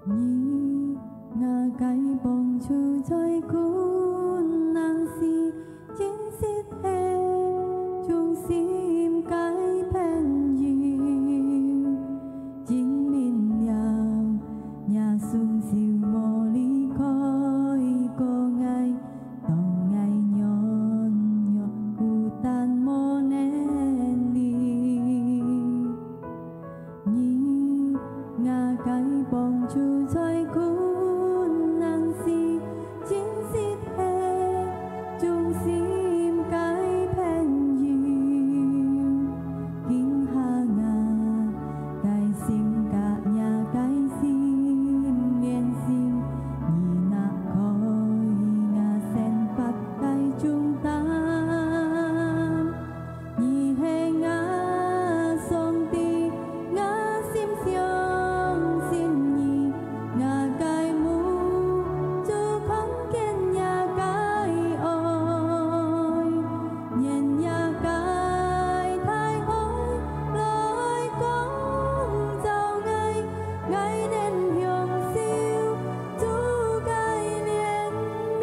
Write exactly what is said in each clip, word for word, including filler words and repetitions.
你，𠊎个幫助在困難時，真實係忠心个朋友。證明了若雙手無離開過𠊎，當𠊎軟弱孤單無能力。 你，𠊎个幫助在困難時，真實係忠心个朋友。今下𠊎个心佮若个心連心，你拿開𠊎生活个重擔。 你係𠊎上帝，𠊎心相信你，𠊎个目珠看見若个愛，願若个大愛來光照𠊎，𠊎能享受主个憐憫。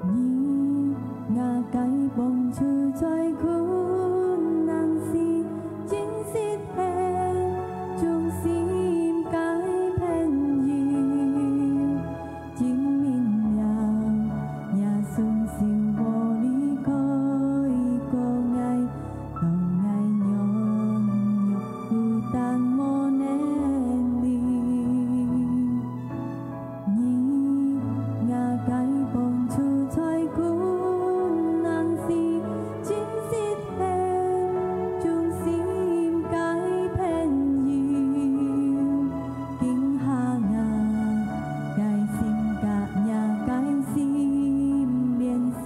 你，𠊎个幫助在困難時，真實係忠心个朋友。 證明了若雙手無離開過𠊎，當𠊎軟弱孤單無能力。你，𠊎个幫助在困難時，真實係忠心个朋友。 今下𠊎个心佮若个心連心，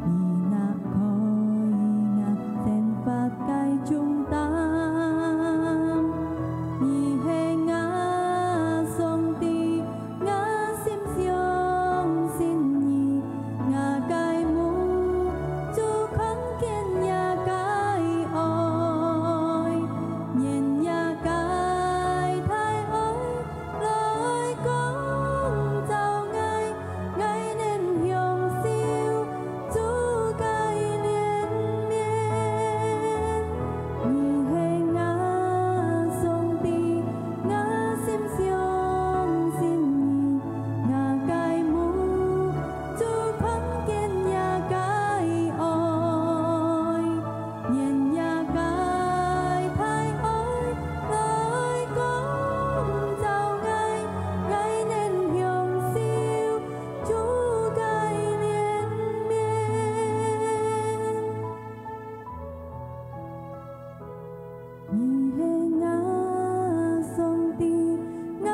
你拿開𠊎生活个重擔。你係𠊎上帝，𠊎心相信你， 𠊎个目珠看見若个愛，願若个大愛來光照𠊎，𠊎能享受主个憐憫。你係𠊎上帝，𠊎心相信你，𠊎个目 珠看見若个愛，願若个大愛來光照𠊎，𠊎能享受主个憐憫。 你係𠊎上帝，𠊎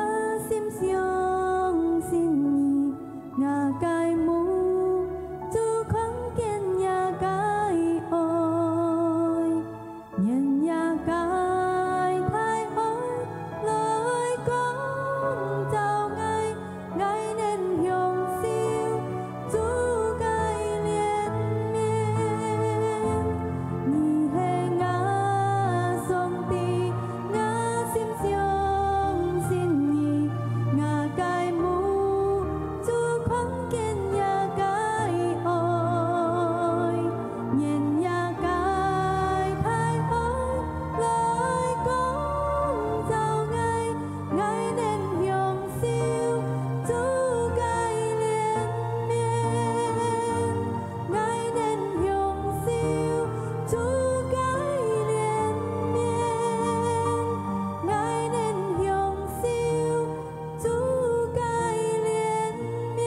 心相信你，𠊎个目珠看見若个愛，願若个大愛來光照𠊎， 𠊎能享受主个憐憫。你係𠊎上帝，𠊎心相信你，𠊎个目珠看見若个愛，願若个大愛來光照𠊎， 𠊎能享受主个憐憫，𠊎能享受主个憐憫，𠊎能享受主个憐憫。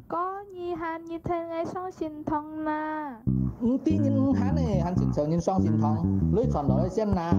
哥，你喊你同𠊎上聖堂啦？毋知人毋喊呢，還尋著人上聖堂，鐳傳落來先啦。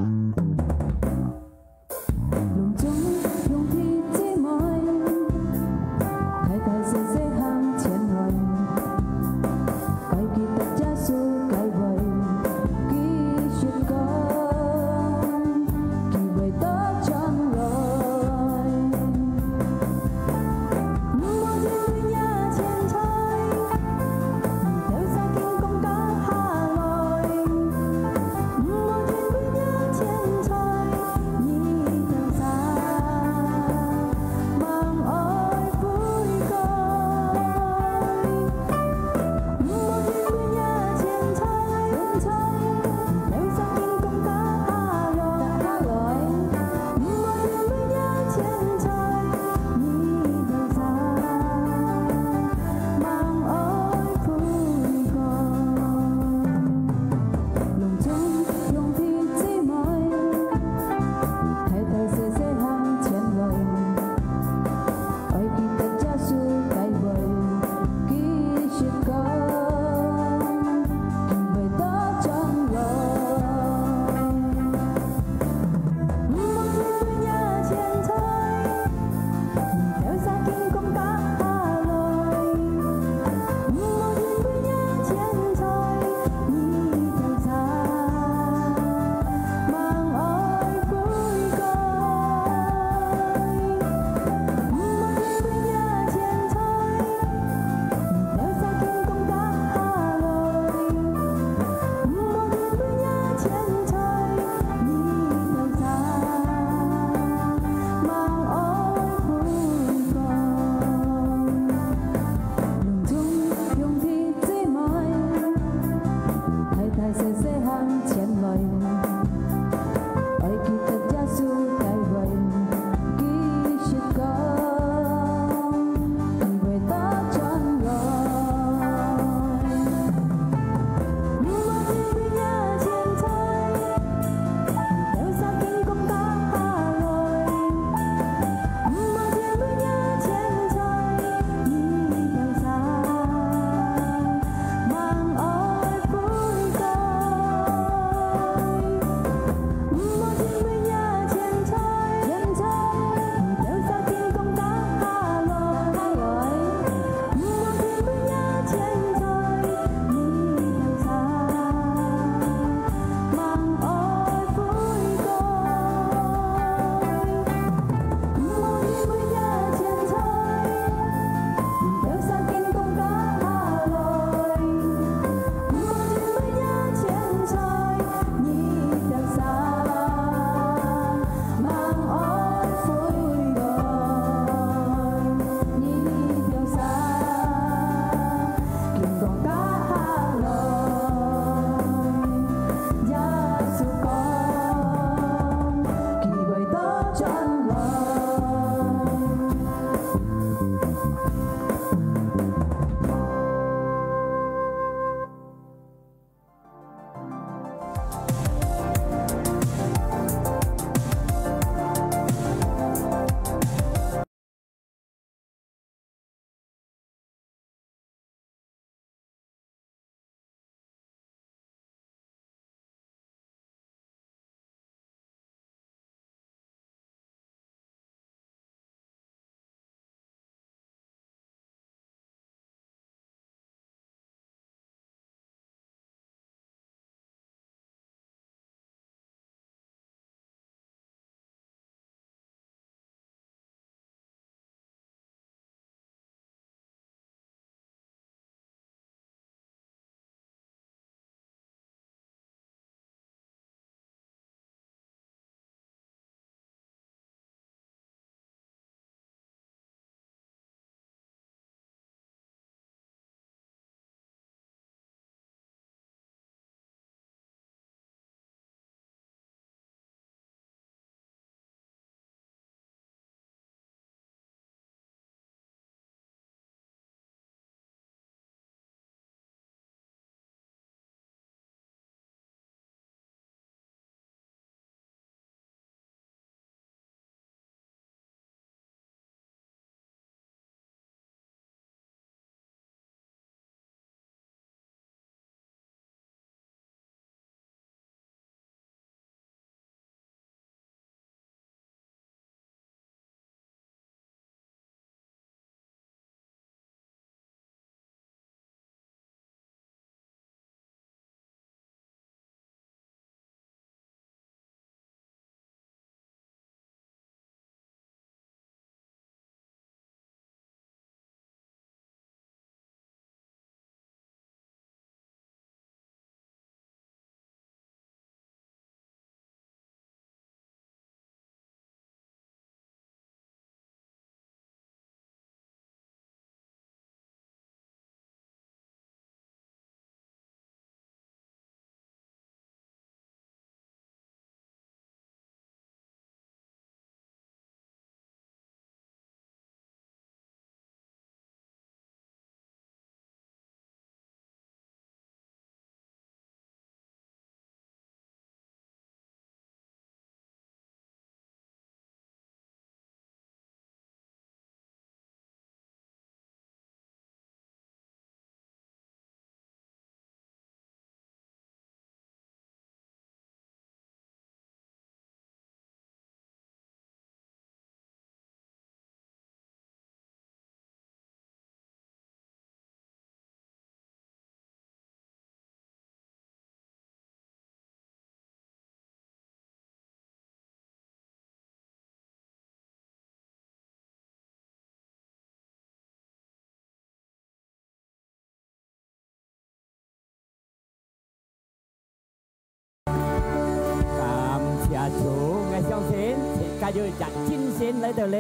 還有一隻精神來到這，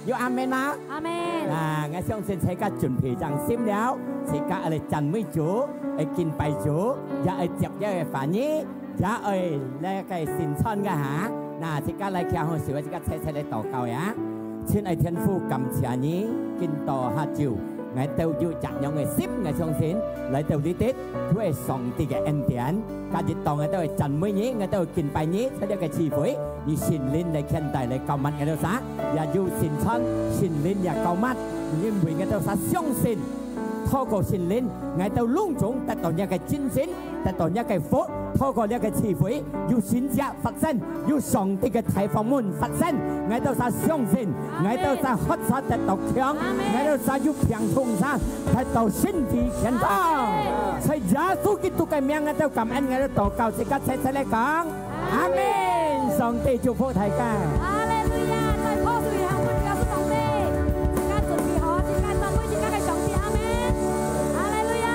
有阿們嗎？阿們。啊，𠊎相信自家準備正心了，自家愛來讚美主，愛敬拜主，也愛接這个話語，也愛來个聖餐个哈。那自家來徛好手，自家齊齊來禱告呀。親愛天父，感謝你，今到下晝，𠊎兜有這樣个心，𠊎相信來到這地，都係上帝个恩典。 今日當𠊎兜會讚美你，𠊎兜會敬拜你，在這个聚會，你聖靈來牽帶來膏抹𠊎兜儕，也有聖餐，聖靈也膏抹，因為𠊎兜儕相信，透過聖靈，𠊎兜攏總得到若个精神，得到若个福，透過這个聚會，有神蹟發生，有上帝个大豐滿發生，𠊎兜儕相信，𠊎兜儕活出得到強，𠊎兜儕有病痛儕， 得到身體健康。在耶穌基督个名，𠊎兜感恩，𠊎兜禱告，自家齊齊來講，阿們。上帝祝福大家。哈利路亞！再拍手一下，分耶穌上帝。自家準備好，自家讚美自家个上帝，阿們。哈利路亞！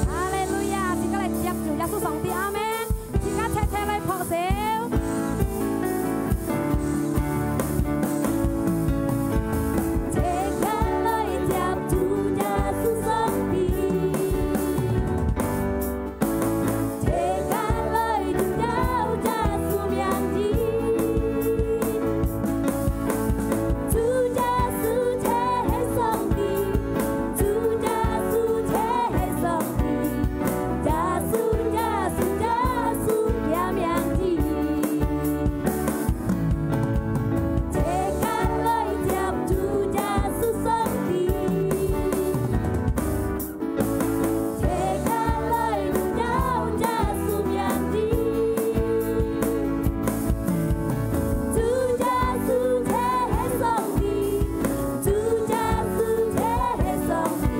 哈利路亞！自家來接受耶穌上帝，阿們。 自家齊齊來拍手。齊家來接主耶穌上帝，齊家來榮耀耶穌名字。 主耶穌就係上帝，主耶穌就係上帝，耶穌，耶穌，耶穌个名字。齊家來接主耶穌上帝。 齊家來榮耀耶穌名字。主耶穌就係上帝，主耶穌就係上帝，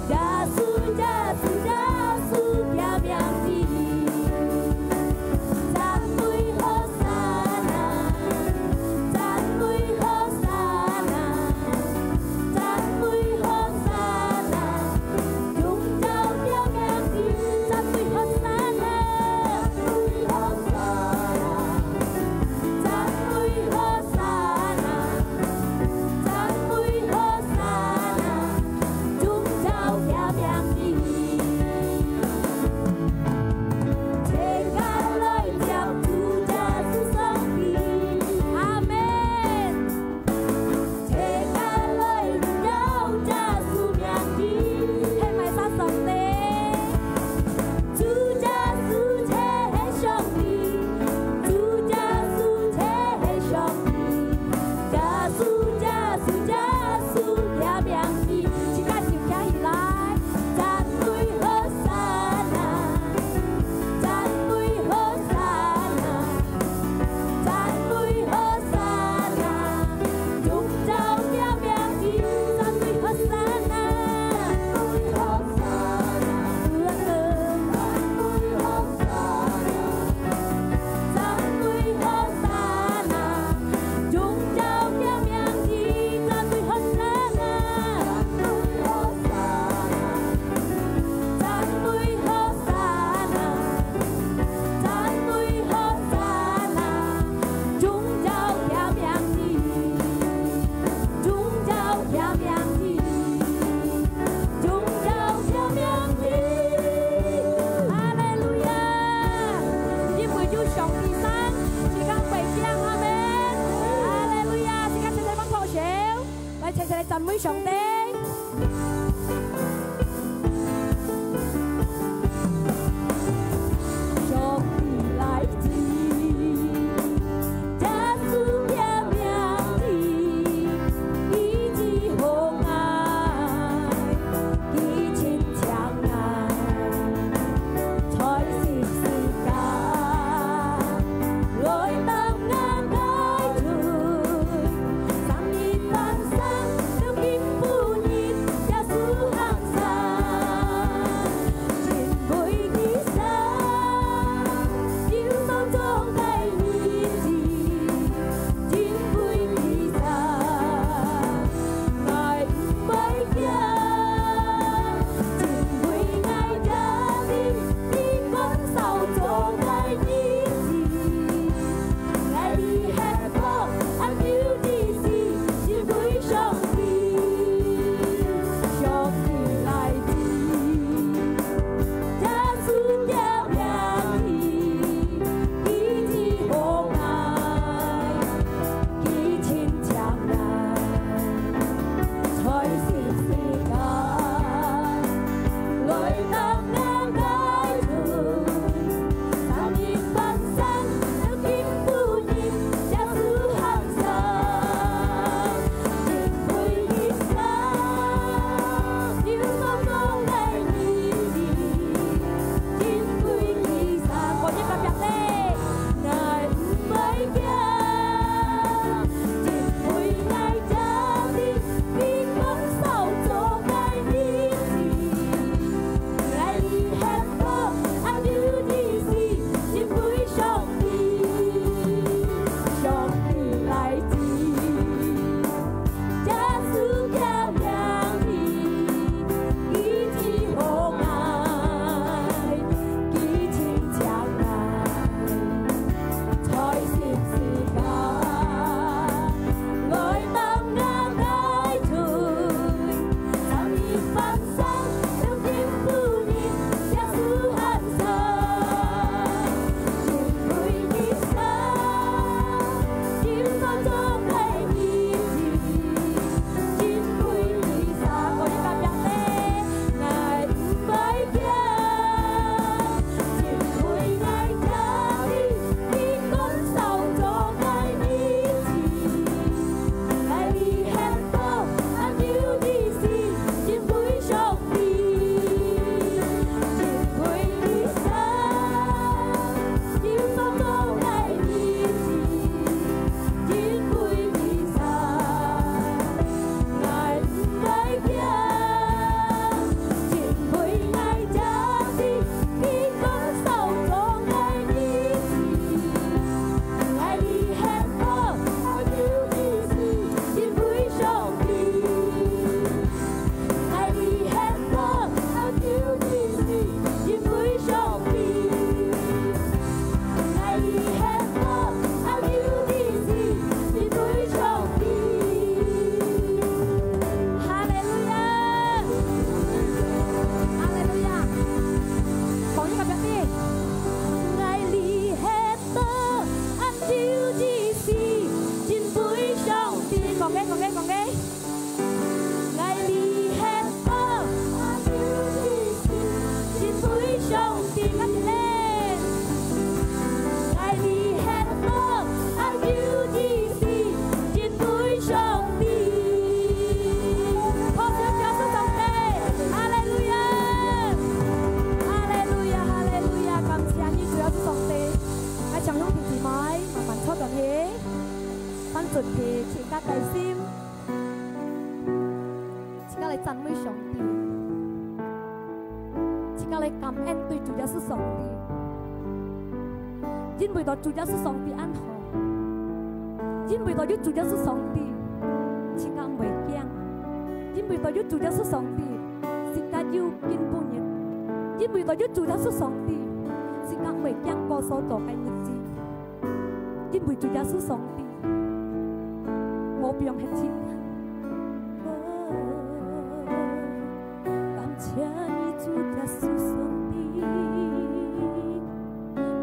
耶穌，耶穌，耶穌个名字。讚美和散那，讚美和散那。 讚美和散那，榮耀个名字，讚美和散那，讚美和散那，讚美和散那，讚美和散那，榮耀个名字。齊家來接主耶穌上帝，阿們。 齊家來榮耀耶穌名字，係麼儕上帝？主耶穌就係上帝，主耶穌就係上帝，耶穌，耶穌，耶穌个名字，自家手擎起來，讚美和散那，讚美和散那。 讚美和散那，榮耀个名字，讚美和散那，讚美和散那，讚美和散那，榮耀个名字，讚美和散那，讚美和散那。 讚美和散那，榮耀个名字，榮耀个名字，榮耀个名字。哈利路亞！因為有上帝生，自家會贏，阿們。哈利路亞！自家齊齊放高手，來齊齊來讚美上帝。 上帝來自，耶穌个名字，醫治好𠊎，佢親像𠊎，在十字架來擔𠊎个罪，三日三餐都經不提自家个心，自家來讚美上帝，自家來感恩對主耶穌上帝，因為到主耶穌上帝恁好，因為到有主耶穌上帝，自家毋會驚，因為到有主耶穌上帝，自家有今晡日，因為到有主耶穌上帝，自家毋會驚過所到个日子。 因為主耶穌上帝，我放忒一切。感謝你，主耶穌上帝，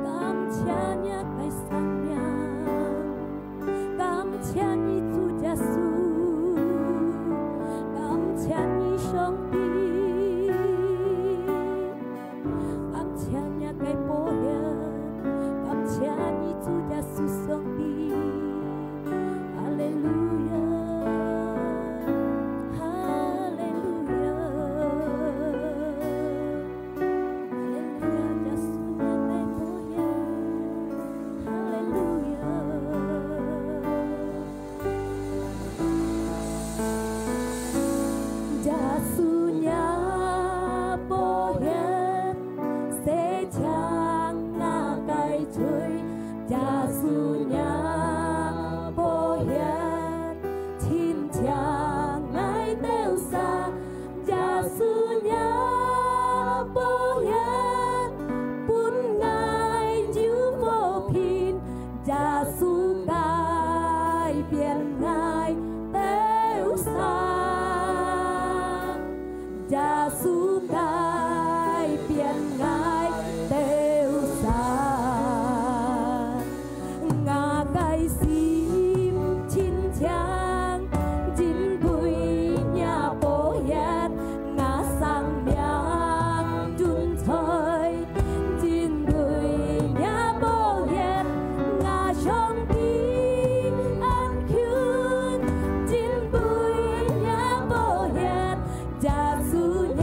感謝你个生命，感謝你，主耶穌，感謝你，上帝。 感謝你个寶血，感謝你，主耶穌上帝。哈利路亞，哈利路亞，哈利路亞，耶穌你个寶血，哈利路亞。 耶穌若寶血，洗淨𠊎个罪。耶穌若寶血，清淨𠊎兜儕。 耶穌若寶血，分𠊎有和平，耶穌改變𠊎兜儕。耶穌改變𠊎兜儕。 𠊎个心清淨，因為若寶血，𠊎生命存在。因為若寶血，𠊎上帝安全。因為若寶血， 耶穌若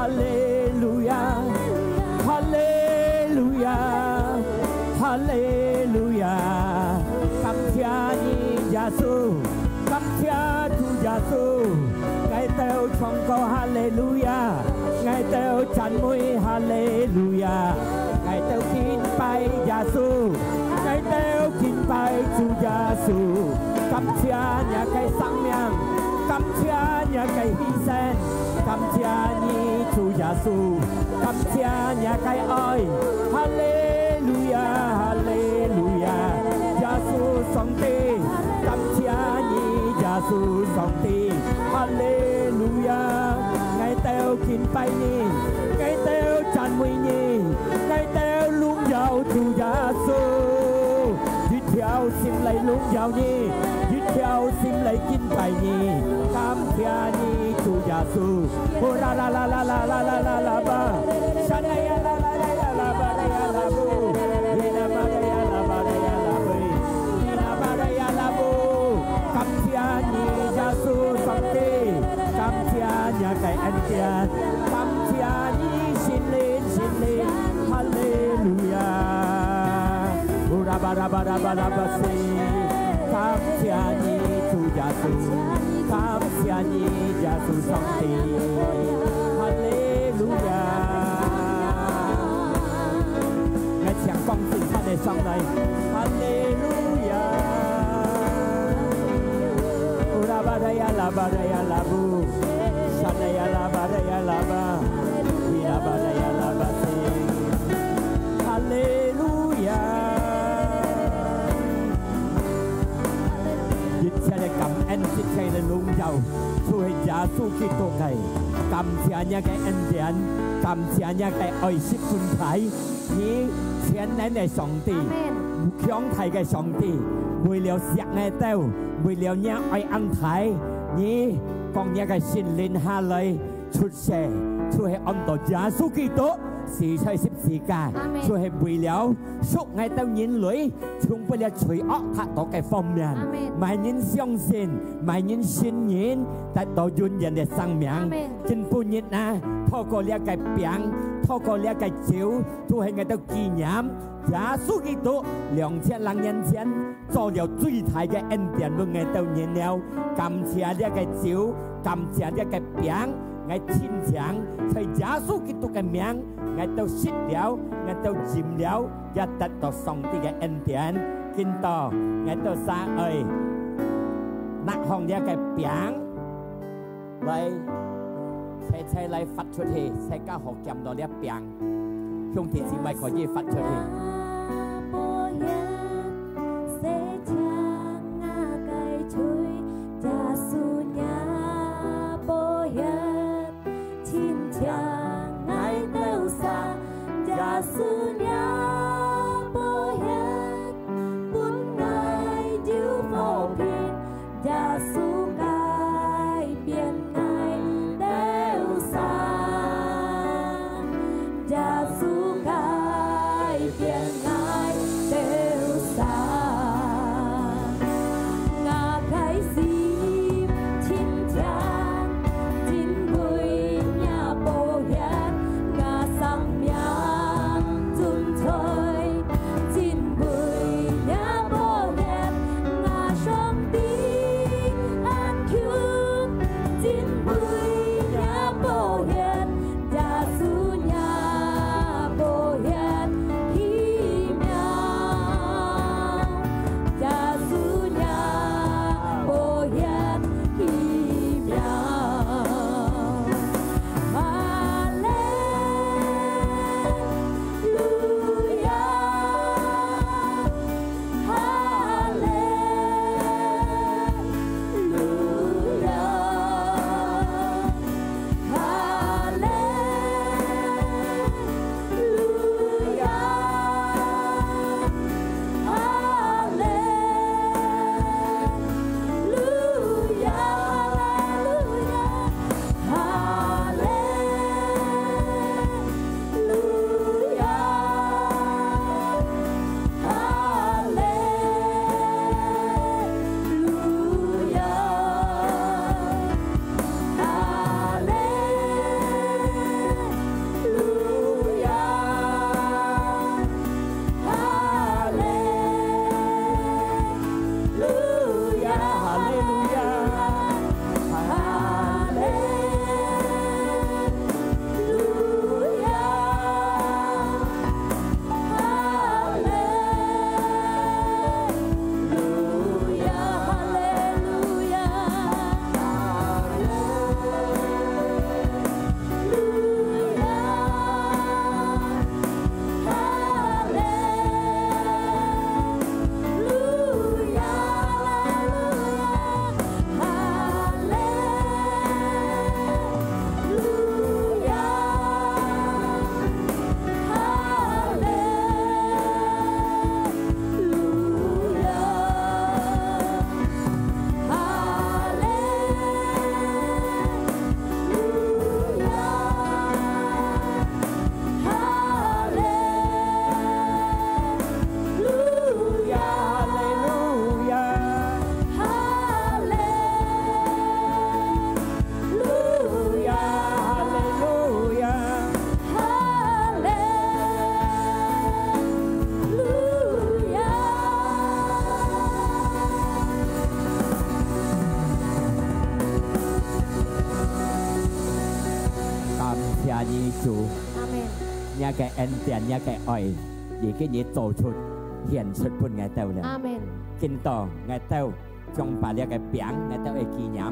哈利路亞，哈利路亞，哈利路亞！感謝你，耶穌，感謝主耶穌！𠊎兜唱歌哈利路亞，𠊎兜讚美哈利路亞，𠊎兜敬拜耶穌，𠊎兜敬拜主耶穌！感謝你个生命，感謝你个犧牲！ 感謝你，主耶穌，感謝你个愛。哈利路亞，哈利路亞，耶穌上帝，感謝你，耶穌上帝，哈利路亞！𠊎兜敬拜你，𠊎兜讚美你，𠊎兜榮耀主耶穌！ 一條心來榮耀你，一條心來敬拜你。感謝你，主耶穌！哦啦啦啦啦啦啦啦啦啦吧！沙啦呀啦啦啦呀啦吧啦呀啦布！伊啦吧啦呀啦吧啦呀啦布！伊啦吧啦呀啦布！感謝你，耶穌上帝！感謝你个恩典！感謝你，聖靈！ 聖靈，哈利路亞！烏拉巴拉巴拉巴拉巴西，感謝你，主耶穌，感謝你，耶穌上帝，哈利路亞！𠊎請講精彩个上來，哈利路亞！烏拉巴拉呀啦巴拉呀啦布，沙拉呀啦巴拉呀啦巴。 哈利路亞！一切个感恩，一切个榮耀，就係耶穌基督个。感謝你个恩典，感謝你个愛惜存在。你全能个上帝，強大个上帝，為了惜𠊎兜，為了你愛恁大，你降你个聖靈下來， 出世，就係安到耶穌基督死在十字架，就係為了贖𠊎兜人類，從分這罪惡得到个方面。麼人相信，麼人信任，得到永遠个生命。今晡日啊，透過這个餅，透過這个酒，就係𠊎兜紀念耶穌基督兩千零年前 做了最大个恩典分𠊎兜人了。感謝這个酒，感謝這个餅，𠊎親像在耶穌基督个名，𠊎兜食了，𠊎兜飲了，也得到上帝个恩典。今到𠊎兜儕愛拿項這个餅， 來，齊齊來發出去，自家好撿到這餅。兄弟姊妹可以發出去。耶穌改變𠊎兜儕，耶穌改變𠊎兜儕。𠊎个心真正珍貴若寶血，𠊎生命最謝你主，阿門。若个恩典，若个愛，已經你做出、顯出分𠊎兜了。阿門。今到𠊎兜將把這个餅，𠊎兜个紀念，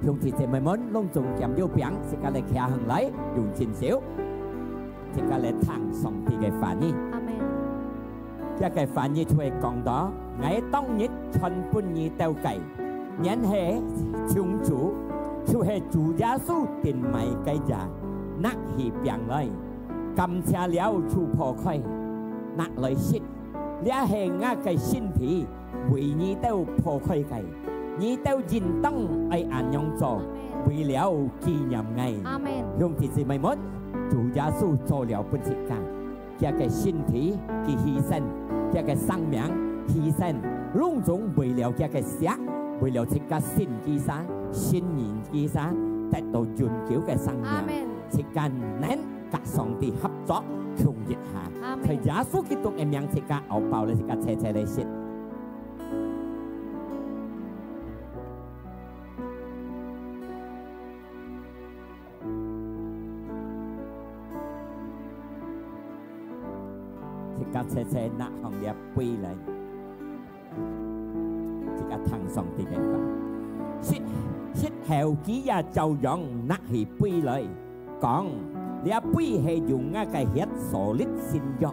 兄弟姊妹們，攏總撿有餅，自家來徛䟘來，用真手，自家來聽上帝个話語。阿門。 這个話語就係講到，𠊎當日傳分你兜个，原係從主，就係主耶穌定賣个呀，拿起餅來，感謝了就擘開，拿來食，這係𠊎个身體，為你兜擘開个，你兜應當愛恁樣做，為了紀念𠊎。阿門。兄弟姊妹們，主耶穌做了分自家。 佢个身體，佢犧牲，佢个生命犧牲，攏總為了佢个惜，為了自家信佢儕，信任佢儕，得到永久个生命。阿門。自家能佮上帝合作，共一下。阿門。在耶穌基督个名，自家拗爆了，自家齊齊來食。 自家齊齊拿䟘這杯來，自家聽上帝个話。食，食後佢也照樣拿起杯來，講：「這杯係用𠊎个血所立新約。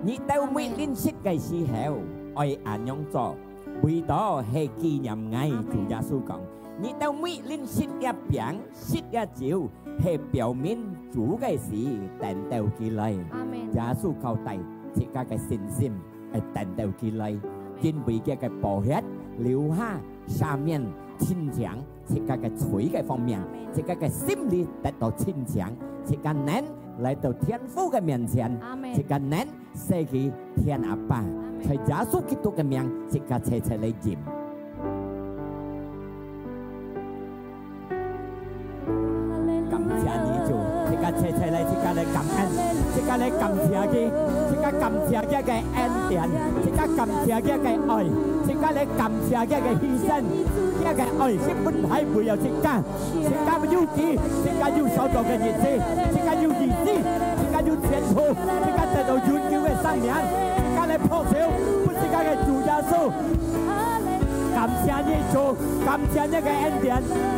你兜每臨食个時候，愛恁樣做，為到係紀念𠊎。」阿門。主耶穌講：「你兜每臨食這餅，食這酒， 係表明主个死，等到佢來。」阿門。耶穌交代自家个信心，愛等到佢來，阿門。因為佢个寶血流下，赦免、清淨自家个罪个方面，阿門。自家个心裡得到清淨，自家能來到天父个面前，阿門。自家能 細佢天阿爸，阿門。在耶穌基督个名，自家齊齊來飲。感謝你主，自家齊齊來，自家來感恩，自家來感謝佢，自家感謝佢个恩典，自家感謝佢个愛，自家來感謝佢个犧牲，佢个愛係分大為了自家。 自家有佢，自家有所到个日子，自家有意思，自家有前途，自家得到永久个生命，自家來拍手，分自家个主耶穌。感謝你主，感謝你个恩典，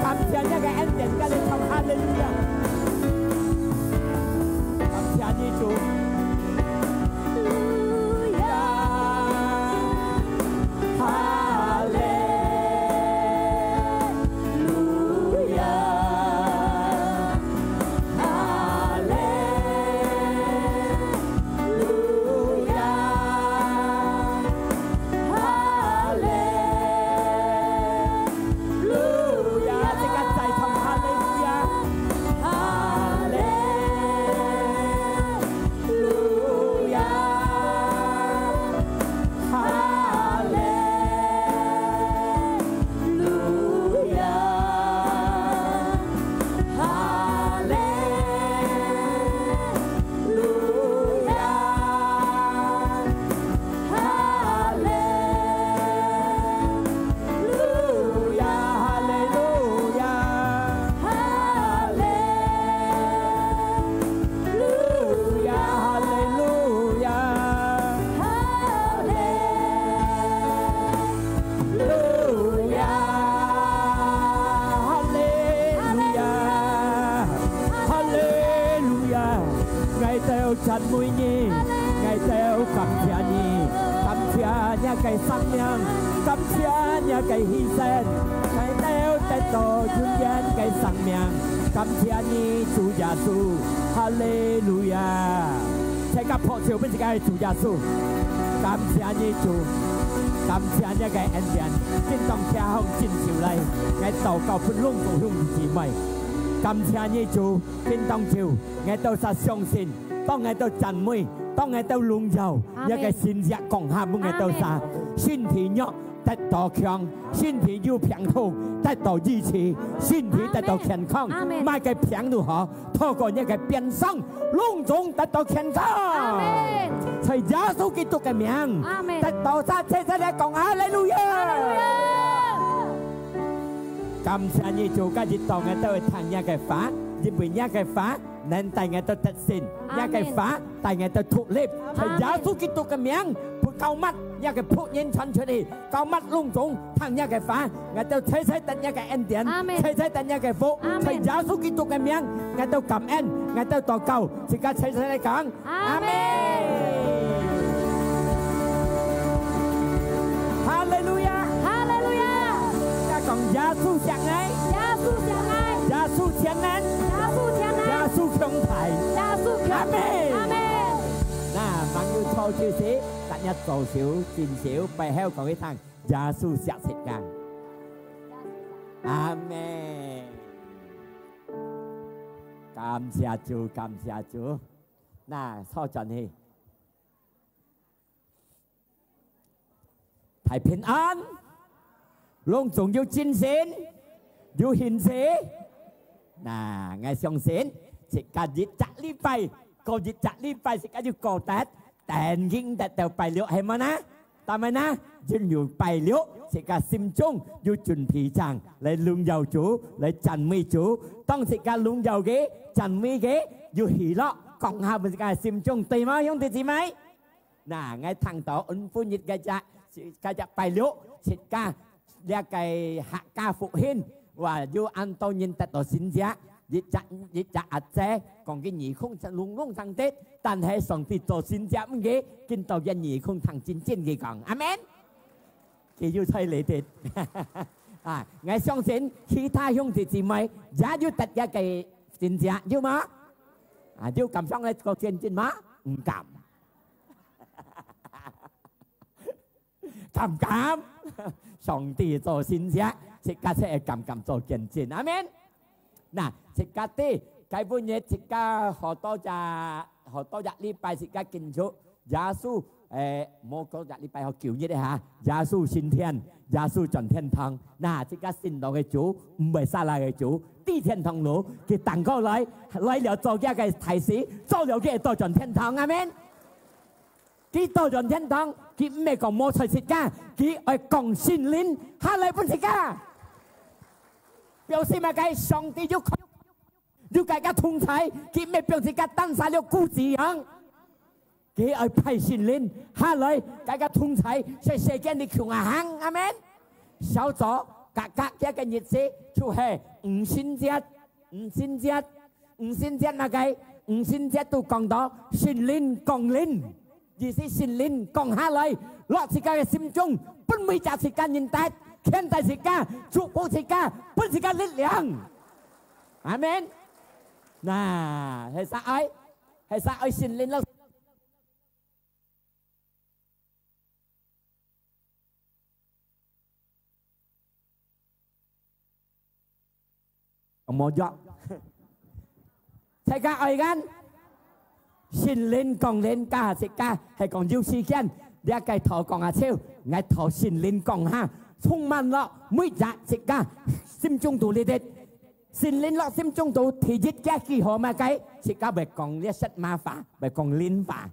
感謝你个恩典，自家來唱哈利路亞。感謝你主。 哈利路亞，哈利路亞，哈利路亞。自家再唱哈利路亞。哈利 路亞，哈利路亞，哈利路亞。 哈利路亞，哈利路亞，哈利路亞，哈利路亞，哈利路亞，哈利路亞，哈利路亞。 𠊎兜讚美你，𠊎兜感謝你，感謝你个生命，感謝你个犧牲，𠊎兜得到永遠个生命。感謝你，主耶穌，哈利路亞！齊家拍手分自家个主耶穌，感謝你主，感謝你个恩典，今當天上真受禮，𠊎禱告分攏總兄弟姊妹，感謝你主，今當晝。 𠊎兜儕相信，當𠊎兜讚美，當𠊎兜榮耀，阿門。你个神蹟降下分𠊎兜儕，阿門。身體弱得到強，身體有病痛得到醫治，身體得到健康，阿門。麼个病都好，透過你个鞭傷，攏總得到健康。阿門。在耶穌基督个名，阿門。得到儕齊齊來講哈利路亞。哈利路亞。感謝你主，今日當𠊎兜會聽你个話，因為你个話能帶𠊎兜得勝，阿門。這个話帶𠊎兜獨立，阿門。在耶穌基督个名，交密這个僕人傳出去，交密攏總聽這个話，𠊎兜齊齊得這个恩典，阿門。齊齊得這个福，阿門。在耶穌基督个名，𠊎兜感恩，𠊎兜禱告，自家齊齊來講，阿門。阿門。哈利路亞！哈利路亞！大家講，耶穌惜𠊎，耶穌惜𠊎，耶穌全能，耶穌全能，耶穌強大，耶穌強大。阿門。阿門。那，朋友坐就係，大家左手、正手、背後講一聲，耶穌惜自家。阿門。感謝主，感謝主。那，坐轉去。 大平安，攏總有精神，有興趣。那，𠊎相信，自家一隻禮拜，過一隻禮拜，自家就過得，等緊得到拜六，係無呢？當然啦，一有拜六，自家心中有準備正，來榮耀主，來讚美主。當自家榮耀佢，讚美佢，有喜樂，講下分自家心中，對無，兄弟姊妹？ 那，𠊎聽到恩典日該隻，該隻拜六，自家這个客家復興，哇，有恁多人得到神蹟，一隻，一隻阿姐，講佢耳空攏攏聽得，但係上帝做神蹟毋佢，見到佢耳空聽真真佢講，阿門。佢又在這裡。啊，𠊎相信其他兄弟姊妹也有得這个神蹟，有無？啊，有敢上來做見證嗎？毋敢。 敢毋敢？上帝做神蹟，自家就會敢敢做見證。阿門。那，自家知，該本日自家好多隻，好多隻禮拜自家慶祝耶穌，誒，無過隻禮拜好，九日个哈，耶穌升天，耶穌轉天堂。那，自家信到个主，毋會沙拉个主，知天堂路，佢等過來，來了做佢个大事，做了佢會倒轉天堂。阿門。 佢倒轉天堂，佢毋係講無在自家，佢愛降聖靈下來分自家。表示麼个？上帝有，有佢个同在，佢毋係放自家單儕了孤兒樣。佢愛派聖靈下來，佢个同在，在世間裡共下行。阿門。小組，格格，佢个日子就係五旬節。 五旬節，五旬節麼个？五旬節都講到聖靈降臨，意思聖靈降下來，落自家个心中，分每隻自家人得，牽帶自家，祝福自家，分自家力量。阿門。那，係啥愛？係啥愛聖靈落？ 無著。自家愛kan，聖靈降臨，該自家係講有時間，這个頭講下笑，𠊎討聖靈降下，充滿了每隻自家心中肚裡个。聖靈落心中肚，第一个記號麼个？自家會講這色馬話，會講靈話。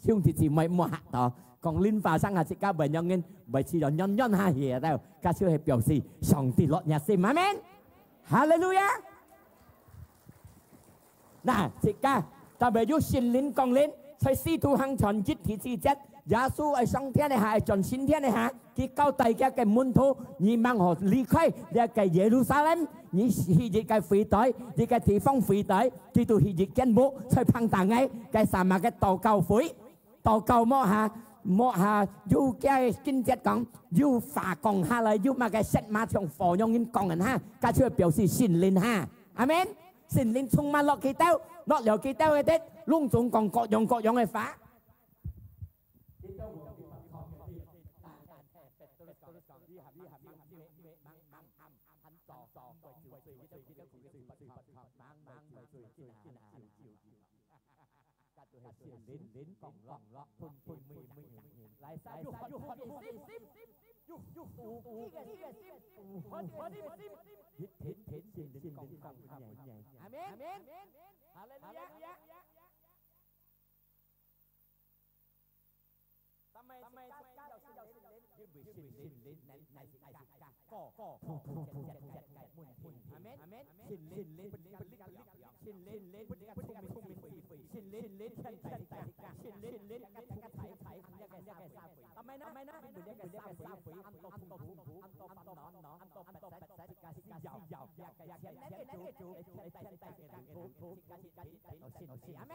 兄弟姊妹，莫嚇到，講靈話聲下，自家會讓人，會試著軟軟下去啊，該就係表示上帝落若心，阿門。哈利路亞。那，自家，特別有聖靈降臨，在使徒行傳一第四節，耶穌愛上天个下，愛轉升天个下，佢交代佢个門徒，你吂好離開這个耶路撒冷，你去一个會堂，一个地方會堂，佢都去一間屋，在旁打个，該sama个禱告會。 禱告無下，無下，有个經節講，有話降下來，有麼个色馬像火樣人降下，該就表示聖靈下。阿門。聖靈充滿落佢兜，落了佢兜个地，攏總講各樣各樣个話。該就係聖靈降落，分分每每人。來，儕有渴个心，有有飢个心，有渴个心，一定聖靈降落分你。阿門。哈利路亞。但係自家有聖靈，聖靈能帶自家過普普通通个問題。阿門。聖靈分你个力量，聖靈分你个聰明，聖靈牽帶自家，聖靈分你个才才，分你个社會。阿門啊，分你个社會，恁多痛苦，恁多煩惱，恁多不實，自家需要，自家牽帶个主，牽帶个主，自家去，自家去，阿門。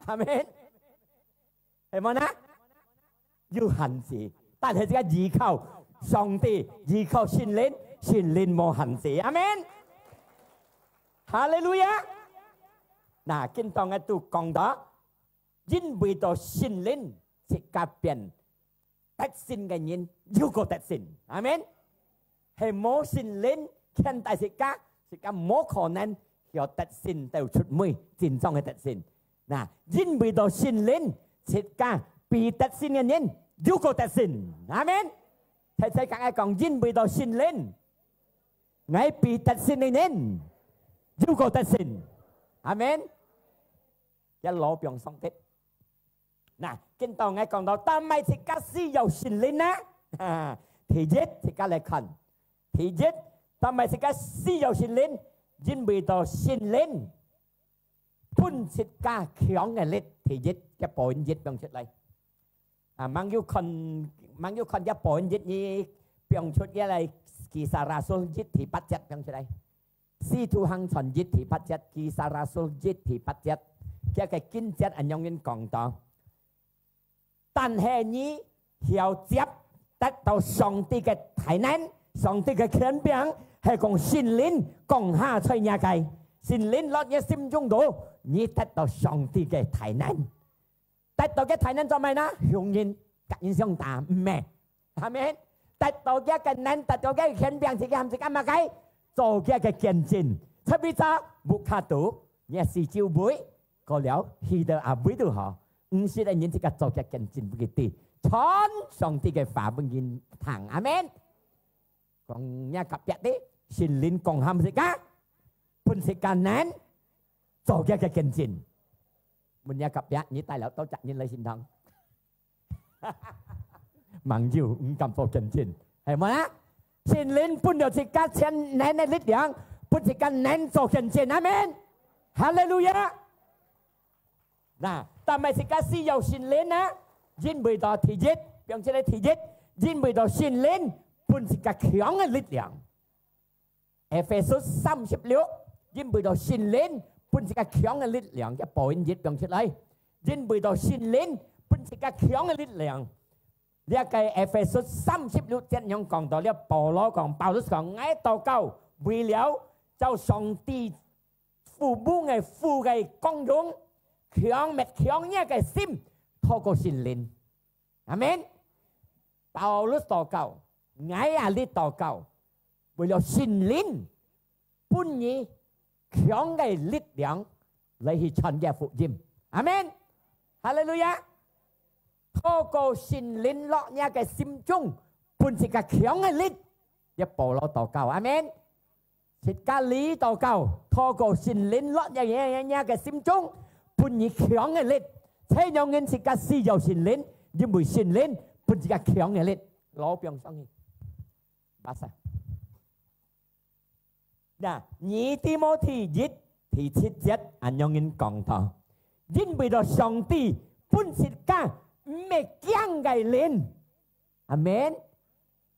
阿門。係無呢？有限制，但係這个依靠上帝，依靠聖靈，聖靈無限制。阿門。哈利路亞。那，今當个都講到，因為到聖靈，自家變 得勝个人又過得勝。阿門。係無聖靈牽帶自家，自家無可能曉得勝到出尾，真正个得勝。那，因為到聖靈，自家比得勝个人又過得勝。阿門。大家同𠊎講，因為到聖靈，𠊎比得勝个人又過得勝。阿門。一路放上帝。 那，今當𠊎講到，做麼个自家需要聖靈呢？第一，自家來看。第一，做麼个自家需要聖靈？因為到聖靈分自家強个力。第一，這point一放出來。啊，吂有看，吂有看這point一，你放出這來，Kisah Rasul一第八節放出來。 使徒行傳一第八節，Kisah Rasul一第八節，佢个經節恁樣講到：但係你曉接得到上帝个大能，上帝个權柄，係講聖靈降下在若个，聖靈落若心中肚，你得到上帝个大能。 得到个大能做麼个呢？向人，甲人相打，毋係。阿門。得到个个能，得到个權柄，自家喊自家麼个？做佢个見證。出去做，屋下肚，若四周圍，過了，去到哪位都好，毋識个人自家做佢个見證分佢知，傳上帝个話分人聽。阿門。 講若隔壁个，聖靈降下自家，分自家能做佢个見證。問若隔壁，你帶了多少人來聖堂？吂有，毋敢做見證，係無啊？聖靈分了自家全能个力量，分自家能做見證。阿門。哈利路亞。 那，做麼个自家需要聖靈呢？因為到第一，放出來第一，因為到聖靈分自家強个力量。Ephesus三十六，因為到聖靈分自家強个力量，這point一放出來，因為到聖靈分自家強个力量。這个Ephesus三十六節樣講到了，保羅講，Paulus講，𠊎禱告，為了照上帝 父母个父个光榮，強，搣強若个心，透過聖靈。阿門。Paulus禱告，𠊎也你禱告，為了聖靈分你強个力量來去傳這福音。阿門。哈利路亞。透過聖靈落若个心中，分自家強个力，這保羅禱告。阿門。 自家你禱告，透過聖靈落若若若个心中，分你強个力。這樣人自家需要聖靈，因為聖靈分自家強个力。老表上去。Basa。那，二提摩太一第七節，恁樣人講到，因為到上帝分自家毋係驚个靈。阿門。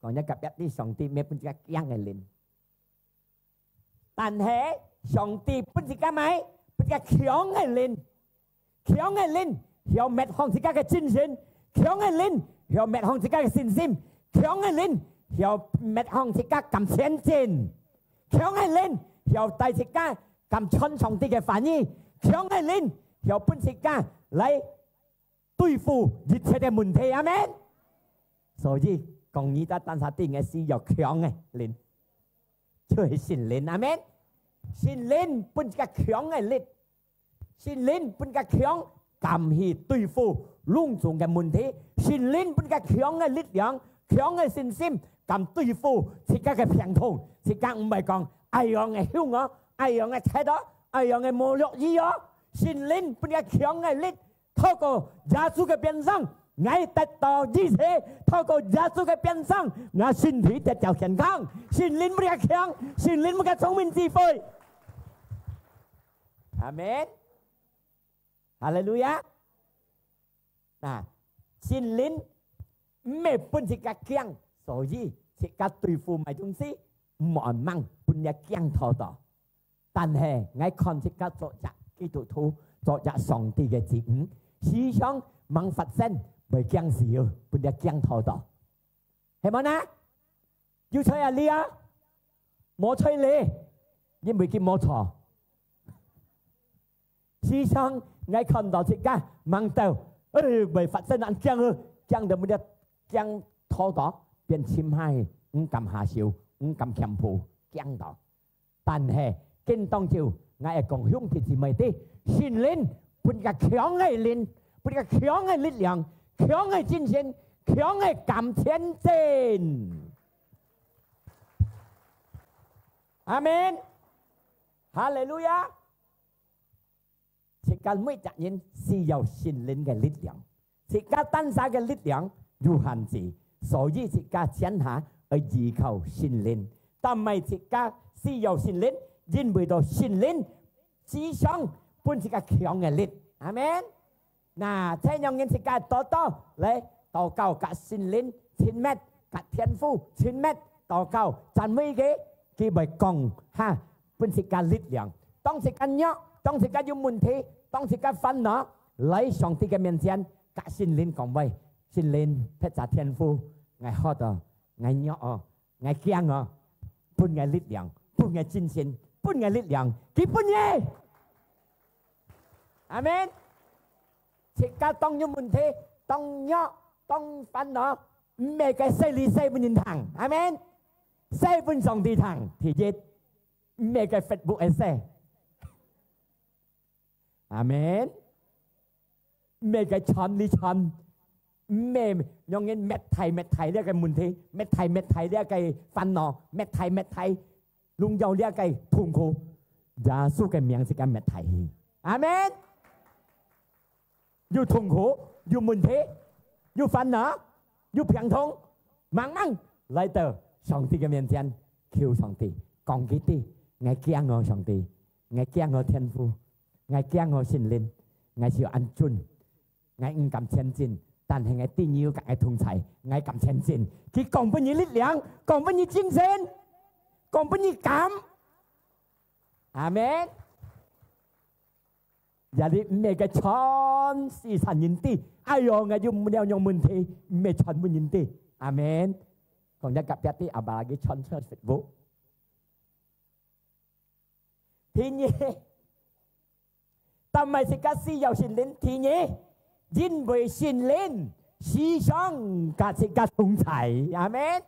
講若隔壁，你上帝毋係分自家驚个靈。 但係上帝分自家麼个？分自家強个靈。強个靈，曉搣䟘自家个精神。強个靈，曉搣䟘自家个信心。強个靈，曉搣䟘自家敢前進。強个靈，曉帶自家敢傳上帝个話語。強个靈，曉分自家來 對付一切个問題。阿門。所以，講你在單儕頂个需要強个靈，就係聖靈。阿門。聖靈分自家強个力，聖靈分自家強，敢去對付攏總个問題。聖靈分自家強个力量，強个信心，敢對付自家个病痛。自家毋會講，哎喲，𠊎凶哦，恁樣个忒哦，恁樣个無樂意哦。聖靈分佢強个力，透過耶穌个鞭傷，𠊎得到醫治；透過耶穌个鞭傷，𠊎身體得到健康。聖靈分佢強，聖靈分佢聰明智慧。阿門。哈利路亞！那聖靈毋係分自家驚，所以自家對付麼東西，毋好恁猛分這驚透到。但係𠊎看自家做隻基督徒，做隻上帝个子女，時常吂發生會驚死，分這驚透到，係無呢？有在啊你啊？無在咧，因為佢無錯。 時常𠊎看到自家吂到，哎，會發生恁驚哦，驚到每日驚拖到，變深海，毋敢下手，毋敢camp，驚到。但係今當晝，𠊎愛講兄弟姊妹知，聖靈分佢強个靈，分佢強个力量，強个精神，強个敢前進。阿門。哈利路亞。 自家每隻人需要聖靈个力量，自家單儕个力量有限制，所以自家全下愛依靠聖靈。但係自家需要聖靈，因為到聖靈時常分自家強个力。阿門。那，這樣人自家多多來禱告，佮聖靈親密，佮天父親密，禱告讚美佢，佢會講下 分自家力量。當自家弱，當自家有問題，當自家煩惱，來上帝个面前，佮聖靈講話：「聖靈，撇下天父，𠊎渴哦，𠊎弱哦，𠊎驚哦，分𠊎力量，分𠊎精神，分𠊎力量，佢分你。」阿門。自家當有問題，當弱，當煩惱，毋係該洗禮洗分人聽。阿門。洗分上帝聽，第一。 毋係該Facebook个事。阿門。毋係該傳哩傳，毋係讓人搣大搣大這个問題，搣大搣大這个煩惱，搣大搣大榮耀這个痛苦。耶穌个名自家搣大去。阿門。 有痛苦，有問題，有煩惱，有病痛，猛猛來到上帝个面前，求上帝，講佢知：「𠊎驚哦，上帝，𠊎驚哦，天父，𠊎驚哦，聖靈，𠊎就恁顫，𠊎毋敢前進，但係𠊎知你有佮𠊎同在，𠊎敢前進。」佢講分你力量，講分你精神，講分你敢。阿門。 也你毋係該傳世間人知：「哎喲，𠊎有麼樣問題」，毋係傳分人知。阿門。講一隔壁知，阿爸佢傳出福。第二，但係自家需要聖靈。第二，因為聖靈時常佮自家同在。阿門。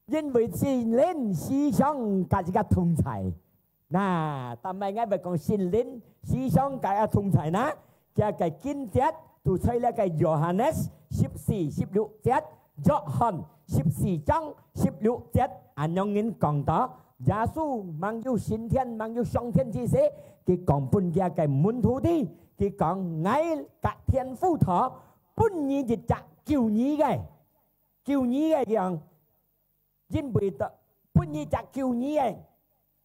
因為聖靈時常佮自家同在。那，但係𠊎會講聖靈時常佮自家同在呢？佢个經節就在這个約翰十四十六節，約翰十四章十六節，恁樣人講到，耶穌吂有升天，吂有上天之時，佢講分佢个門徒知，佢講：「𠊎佮天父討，分你一隻救你个。」 救你个樣，因為到分你隻救你个，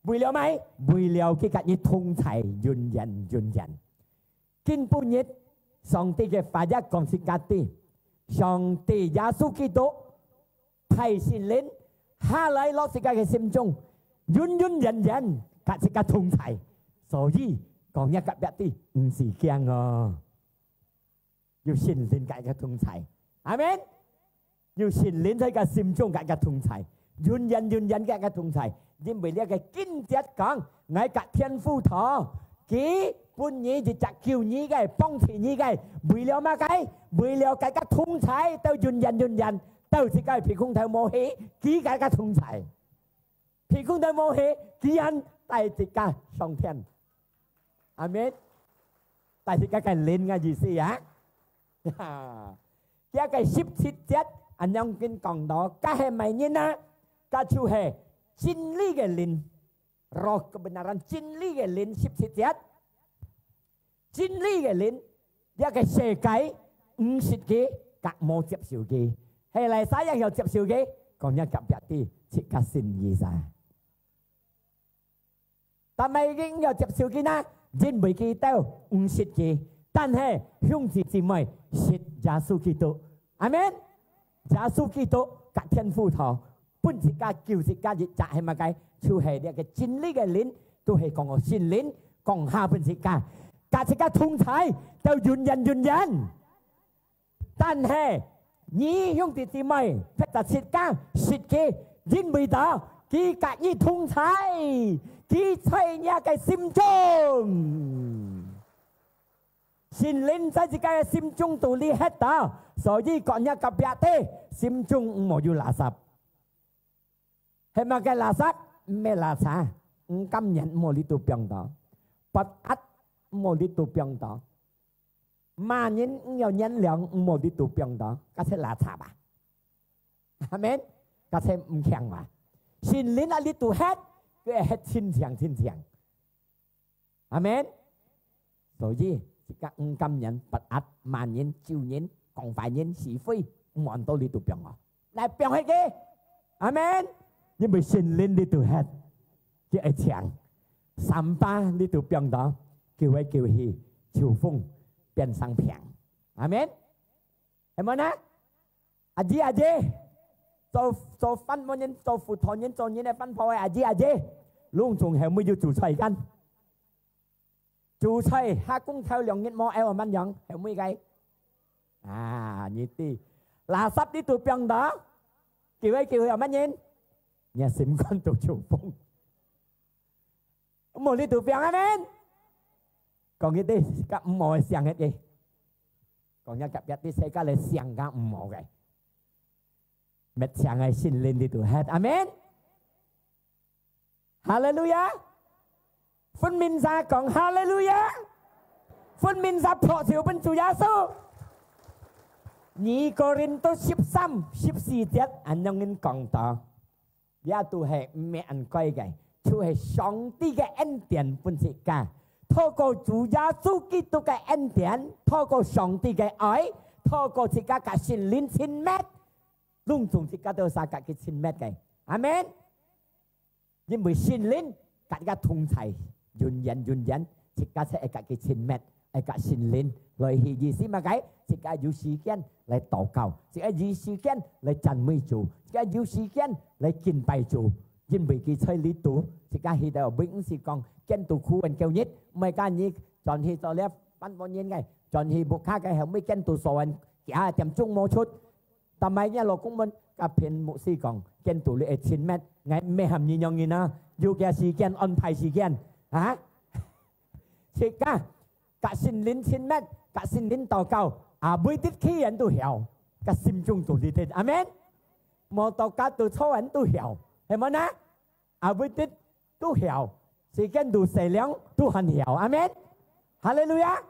為了麼？為了佢佮你同在，永遠永遠。今晡日，上帝个話也講自家知，上帝耶穌基督派聖靈下來落自家个心中，永永遠遠佮自家同在。所以講一隔壁知，毋使驚哦。 有聖靈佮佢同在。阿門。有聖靈在佢心中佮佢同在，永遠永遠佮佢同在。因為這个經節講，𠊎佮天父討，佢分你一隻救你个、幫助你个，為了麼个？為了佮佢同在，到永遠永遠，到自家鼻空透無氣，佢佮佢同在。 鼻空透無氣，佢還帶自家上天。阿門。帶自家个靈个意思啊。哈，佢个十七節，恁樣經講到，該係麼人啊？該就係真理个靈。，Roh kebenaran，真理个靈，十七節，真理个靈，這个世界毋識佢，甲無接受佢。係哪儕也曉接受佢，講若隔壁知，自家信佢啥。 但係佢毋曉接受佢呢，因為佢兜毋識佢。但係兄弟姊妹，識耶穌基督。阿門。耶穌基督甲天父討，分自家救自家一隻係麼个？就係這个真理个靈，都係講个聖靈，講下分自家，甲自家同在，到永遠永遠。 但係，你兄弟姊妹，別个自家識佢，因為到佢甲你同在，佢在若个心中。聖靈在自家个心中肚裡歇到，所以講若隔壁知，心中毋好有垃圾。係麼个垃圾？毋係垃圾，毋甘願毋好裡肚放到，不安毋好裡肚放到。 罵人毋要原諒，毋好裡肚放到，該係垃圾啊。阿門。該係毋強啊。聖靈啊，裡肚歇，佢會歇清淨清淨。阿門。所以，自家毋甘願，不安，罵人、咒人、講壞人、是非，毋好到裡肚放哦。 來放忒佢。阿門。因為聖靈裡肚歇，佢會淨。Sampah裡肚放到，救來救去，秋風變成平。阿門。係無呢？阿姊阿姊，做做番婆人，做婦道人，做人个番婆个阿姊阿姊，攏總後尾有煮菜間。 煮菜，下工頭兩日無，愛慢樣，後尾个。啊，你知，垃圾裡肚放到，救來救去，有麼人？你心肝肚有風。無裡肚放，阿門。講佢知，甲毋好个想佢知。講若隔壁知，世界裡想甲毋好个。滅淨个聖靈裡肚歇，阿門。 哈利路亞！分明儕講哈利路亞！分明儕拍手分主耶穌。二哥林多十三、十四節恁樣講到，這都係毋係恁該个，就係上帝个恩典分自家。透過主耶穌基督个恩典，透過上帝个愛，透過自家甲聖靈親密，攏總自家都儕甲佢親密个。阿門。 因為聖靈甲佢同在，永遠永遠，自家就愛甲佢親密，愛甲聖靈來去。意思麼个？自家有時間來禱告，自家有時間來讚美主，自家有時間來敬拜主。因為佢在裡肚，自家去到，毋係講見到苦人叫日，毋係講你轉去做了半半年个，轉去屋下个後尾見到所人幾點鐘無出。 但係若老公問，甲平牧師講，見到你會親密，𠊎毋係喊你樣人啊，有个時間安排時間，啊？自家甲聖靈親密，甲聖靈禱告，啊，每日去人都曉，甲心中做你聽，阿門。無禱告都錯人都曉，係無呢？ 啊，每日都曉，時間都細量都還曉，阿門。哈利路亞！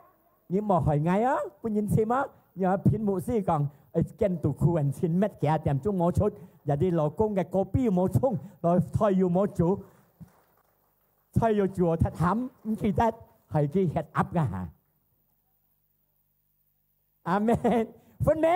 你莫害𠊎啊，分人尋啊！你愛平牧師講，哎，見到苦人親密，幾點鐘無出，也你老公个咖啡又無沖，來菜又無煮，菜又煮忒鹹，毋記得，害佢血壓啊！ 阿門。分明，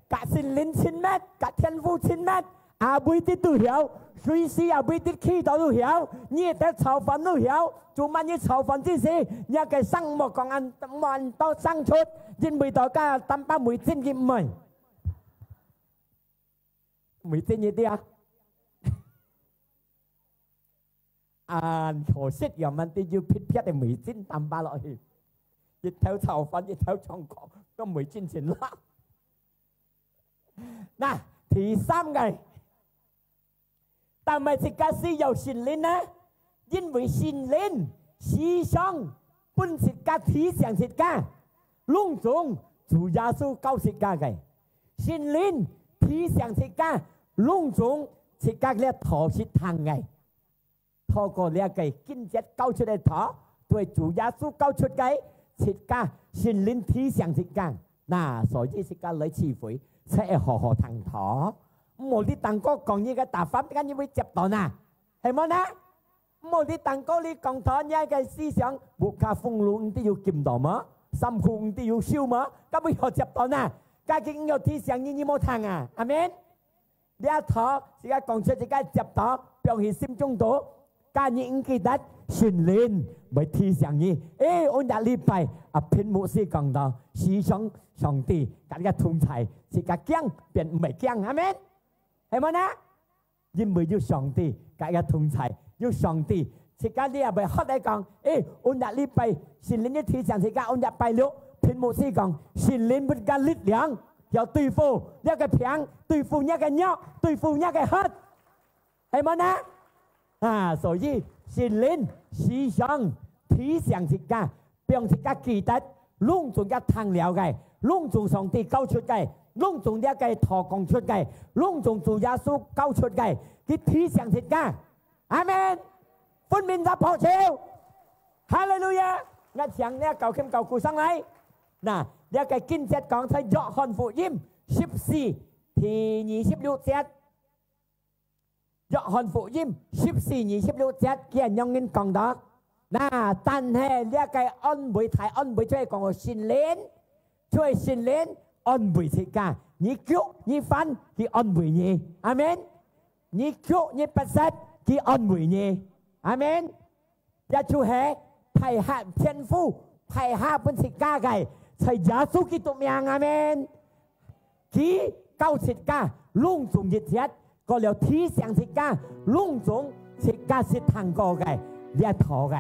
甲聖靈親密，甲天父親密，啊，每日都曉，隨時啊，每日祈禱都曉，你得炒飯都曉，做麼你炒飯之時，你个聲莫講恁，莫恁多聲出，因為到家淡薄味精个毋會。味精一啲啊。 恁可惜，有問題有撇撇个味精淡薄落去，一頭炒飯，一頭唱歌，个味精盡啦。那，第三个，但係自家需要聖靈呢？因為聖靈時常分自家提醒自家，攏總主耶穌教自家个。聖靈提醒自家，攏總自家个道係聽个。 透過這个經節教出个道，對主耶穌教出个，自家聖靈提醒自家。那，所以自家來聚會，才會好好聽道。毋好你當个講你个答法，自家你會接到哪？係無呢？毋好你聽過你講道，若个思想，屋下風爐毋知有禁到無？衫褲毋知有收無？該尾好接到哪？該今有提醒你，你無聽啊？阿門。這道自家講出自家接到，放去心中肚，該你毋記得，聖靈會提醒你。誒，𠊎這禮拜啊，平牧師講道，時常上帝佮你个同在，自家驚變毋會驚。阿門。係無呢？ 因為有上帝佮佢同在，有上帝，自家你也會學來講，誒，𠊎這禮拜聖靈一提醒自家，𠊎這拜六，平牧師講，聖靈分个力量，要對付這个病，對付這个弱，對付這个核，係無呢？啊，所以聖靈時常提醒自家， 放自家記得，攏總佢聽了个，攏總上帝教出个，攏總這个道講出个，攏總主耶穌教出个，佢提醒自家。阿門。分明在拍手。哈利路亞！𠊎請這教琴教鼓上來。那，這个經節講在約翰福音十四第二十六節。 約翰福音十四二十六節，佢恁樣講到：那，但係這个安慰，大安慰就係講聖靈，就係聖靈安慰自家。你急你煩，佢安慰你。阿門。你急你迫切，佢安慰你。阿門。 也就係大下天父，大下分自家个，在耶穌基督名，阿門。佢教自家，攏總一切，過了提醒自家，攏總自家識聽過个，這道个。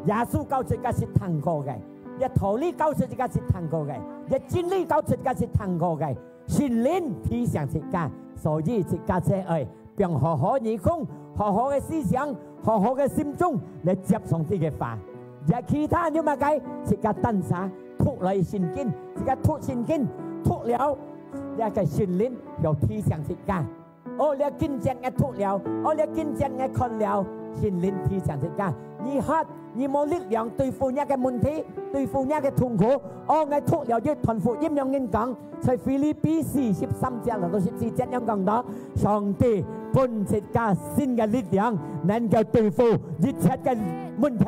耶穌教自家識聽過个，這道理教自家識聽過个，這真理教自家識聽過个。 聖靈提醒自家，所以自家就愛放好好耳空，好好个思想，好好个心中來接上帝个話。也其他有麼个，自家單儕讀來聖經，自家讀聖經，讀了，這个聖靈要提醒自家。哦，這經節𠊎讀了，哦，這經節𠊎看了，聖靈提醒自家，你核 你無力量對付若个問題，對付若个痛苦。哦，𠊎讀了一段福音樣人講，在腓立比四十三節到十四節樣講到，上帝分自家新个力量，能夠對付一切个問題。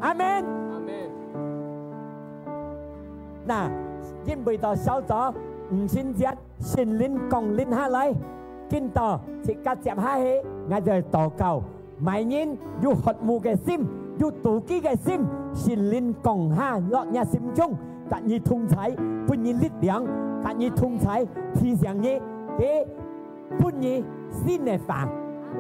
阿門。阿門。那，因為到小組五旬節，聖靈降臨下來，今到自家接下去，𠊎就禱告。 每人有渴慕个心，有肚飢个心，聖靈降下落若心中，佮你同在，分你力量，佮你同在，提醒你，佢分你新个話。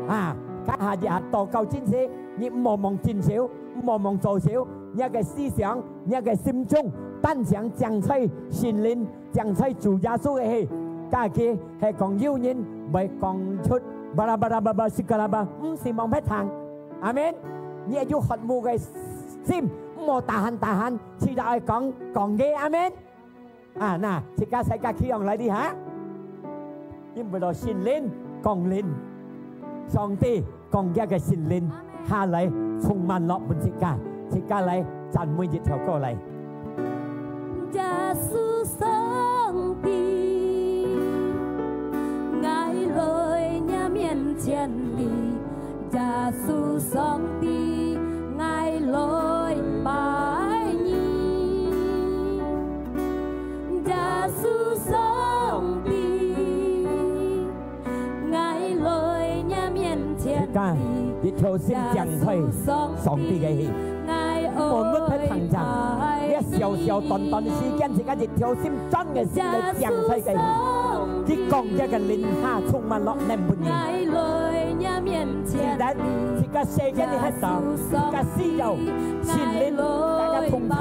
啊，這下也禱告真實，你毋好望正手，毋好望左手，若个思想，若个心中，單淨淨在聖靈 淨在主耶穌个氣，假使係講有人會講出巴拉巴拉巴拉西格拉巴，毋使望別聽。阿門。你愛有渴慕个心，毋好tahan tahan，試著愛講，講个。阿門。啊，那，自家世界起䟘來哩哈，因為到聖靈降臨，上帝 降下个聖靈下來，充滿落分自家，自家來讚美一條歌來。耶穌上帝，𠊎來若面前哩，耶穌上帝，𠊎來拜你。耶穌上帝， 𠊎來若面前，自家一條心淨在上帝个氣，無目的行程。這小小短短个時間，自家一條心專个心來淨在个氣，佢降下个靈下充滿落能分人。記得，自家世間个黑道，自家需要聖靈大家同在，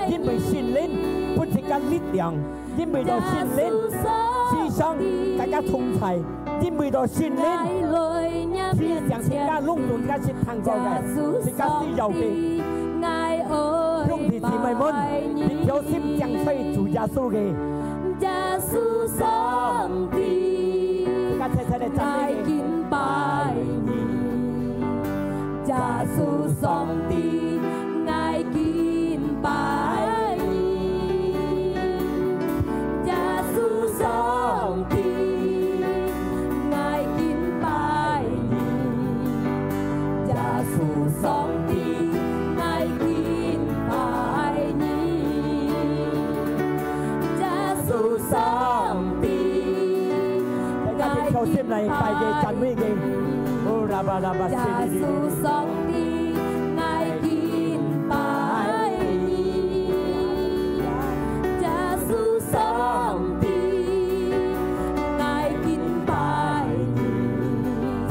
因為聖靈分自家力量。 因為到聖靈，時常大家同在，因為到聖靈，提醒自家攏總自家識聽過个，自家需要个。兄弟姊妹們，一條心淨在主耶穌个。耶穌上帝，自家齊齊來讚美佢。用心來拜佢、讚美佢。哦，拉巴拉巴，耶穌上帝，𠊎敬拜你。耶穌上帝，𠊎敬拜你。